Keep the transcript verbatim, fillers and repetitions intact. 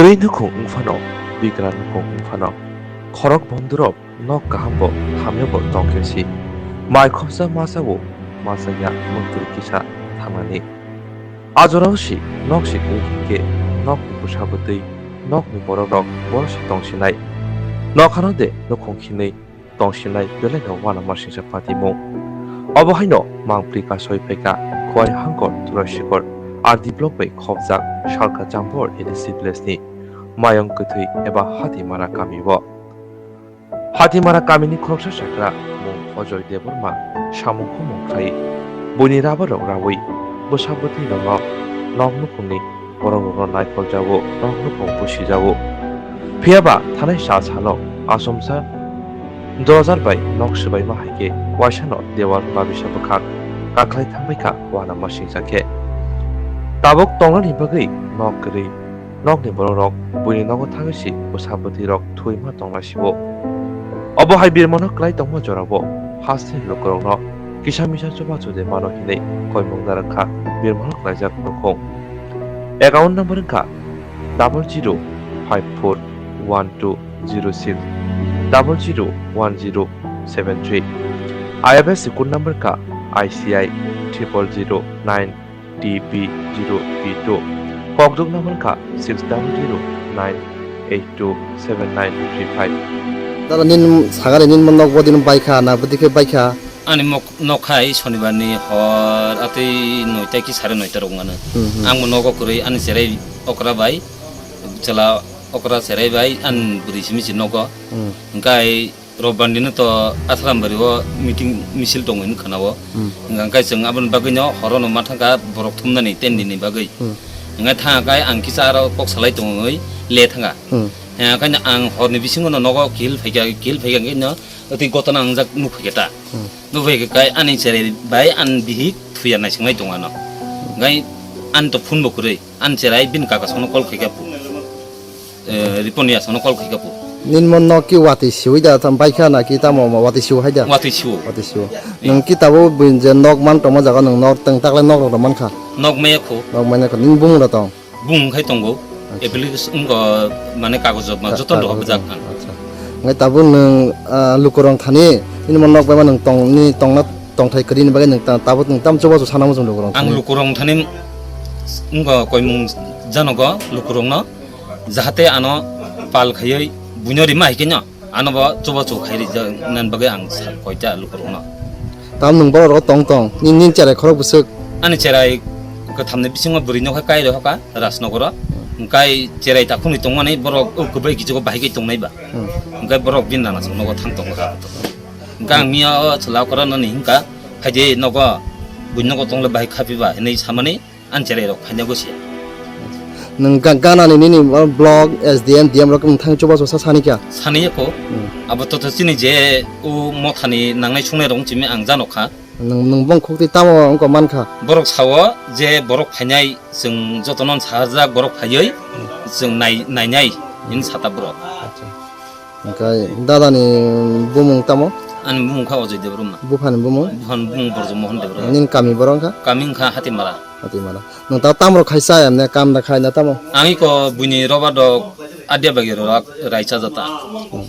Tei nukhung wngphano, bigra nukhung wngphano, khorok bondurok nok kaham bo hamya bo tongkhe si. Mai khopsa masa o, masa ya mantri kisa thangnani. Ajorao si nok si twi hinkhe nokni bwsa bwtwi, nokni borok rok boro si tongsinai. Nokhano de nukhung hinwi tongsinai belai no uanama singsa patimung. Obo haino mangpli kasoi phaikha Khowai Hangkor Turasikor R D block bai khopjak Salka Chambor A D C village ni Mayong Kwthwi eba Hatimara kami o. Hatimara kamini khoroksa sakra mung Ajoy Debbarma samung humung khlai buini rubber rok rawi bwsa bwtwi rokno nok nukhungni borok rokno naikoljago, nok nukhung busijago. Phiyaba thanai sa salo asomsa dojar bai nok swbaima hai khe waisano dewal babisa bwkhak kakhlai thangbai kha uanama singsa khe. Tabuk tongnani bagwi nok kwrwi, nokni borok rok buini nogo thangwi si bwsa bwtwi rok thwima tongna sio. Obo hai birmano kwlai tongma jorao haste lukurokno kisa misa chubachu de mano hinwi koimung narwkha birmano kwlaijak nukhung. Account number wngkha double zero five four one two zero six double zero one zero seven three. I F S C code number wngkha I C I triple zero nine T B zero B two. Kokduk number wngkha six double zero nine eight two seven nine three five. Dala nin sagari nin mo nok bodi no baikha na bodi khe baikha. Ani mok-, nok hai Shonibar ni hor atwi noita ki sare noita rok wngano. Hmm, hmm. Ang bo nogo kwrwi ani cherai okra bai, chwla okra cherai bai, ani bwrwi simi si nogo. Hmm. Hwnkhe Rob Bandi no to Asrambari o meeting misil tongwi wngkha na o. Hmm. Hwnkhe chwng aboni bagwi no horo no ma thangkha borok thumnani ten din ni bagwi. Hmm. Hwnkhe thangkha ang kisa aro kok salai tongwi le thangkha. Hmm. Hwnkhe ang hor ni bisingo no nogo kihil phaikha, kihil phaikha hwnkhe no twi gotona wngjak nuk phaikha ta. Hmm. Nuk phaikha kai ani cherai bai ani bihik thuya naising lai tongo ano. Hwnkhe ani to phone bo kwrwi. Ani cherai bini kaka songno call khaikha pu. Eh, Ripon ya songno call khaikha pu. Nin mo nok ki watwi siwi da tam baikha na ki tamo ma watwi siwi hai da? Watwi siwo. Watwi siwo. Eh. Nwng ki tabo buin je nok man tongma jaga nwng nok teng taklai nok rok mankha. Nok maya khu. Nok maya khu. Nin bung da tong. Bung khai tongo. Acha. Application wngkha mane kagoj ma joto dohor bwjak ang. Acha. Ngai tabo nwng, ah, lukurong thani nin mo nok bai ma nwng tong ni tongna tongthai kwrwini bagwi nwng ta-, tabo nwng tam chubachu sana muchung lukurong thani. Ang lukurong thani wngkha koimung janogo lukurongno jahate ano pal khaiwi buino rima hai khe no ano bo chubachu khai rijak nani bagwi ang sa-, koita lukurongno. Tam nwng borok rok tong tong, ni, nini cherai khorok bwswk? Ani cherai kwthamni bisingo bwrwi nokha kai rw hoka Rajnogoro, hwnkhe cherai takhukni tongmani borok o kwbai kichugo bahai kai tongnai ba. Hmm. Hwnkhe borok bini nana song nogo thang tongo kha. Hwnkhe ang miya o chwla okra nani hwnkha, "Phaidi nogo, buini nogo tongla bahai khapiba," hinwi samani ani cherai rok phaina gosia. Nwng ga-, ganani nini block, S D M, D M rok nwng thang chubachu sa sani kha? Sani ya ko. Hmm. Abo to, to chini je o mothani nangnai sungnai rok chimi ang jano kha. Nwng, nwng bong khukti tamo wngkha mankha? Borok sao je borok phainai, chwng jotono saharjak borok phaiwi, hmm, chwng nai-, nainai, hmm, hini sata borok. Acha. Hwnkhe dadani bumung tamo? Ani bumung kha Ajoy Debbarma. Buphani bumung? Buphani bumung Borjo Mohon Debbarma. Nini kami borok wngkha? Kami wngkha Hatimara. Hatimara. Nwng ta tamrok khai cha emne kam da khai na tamo? Ang iko buini roba dok adia bagi rorak rai cha jata. Hmm.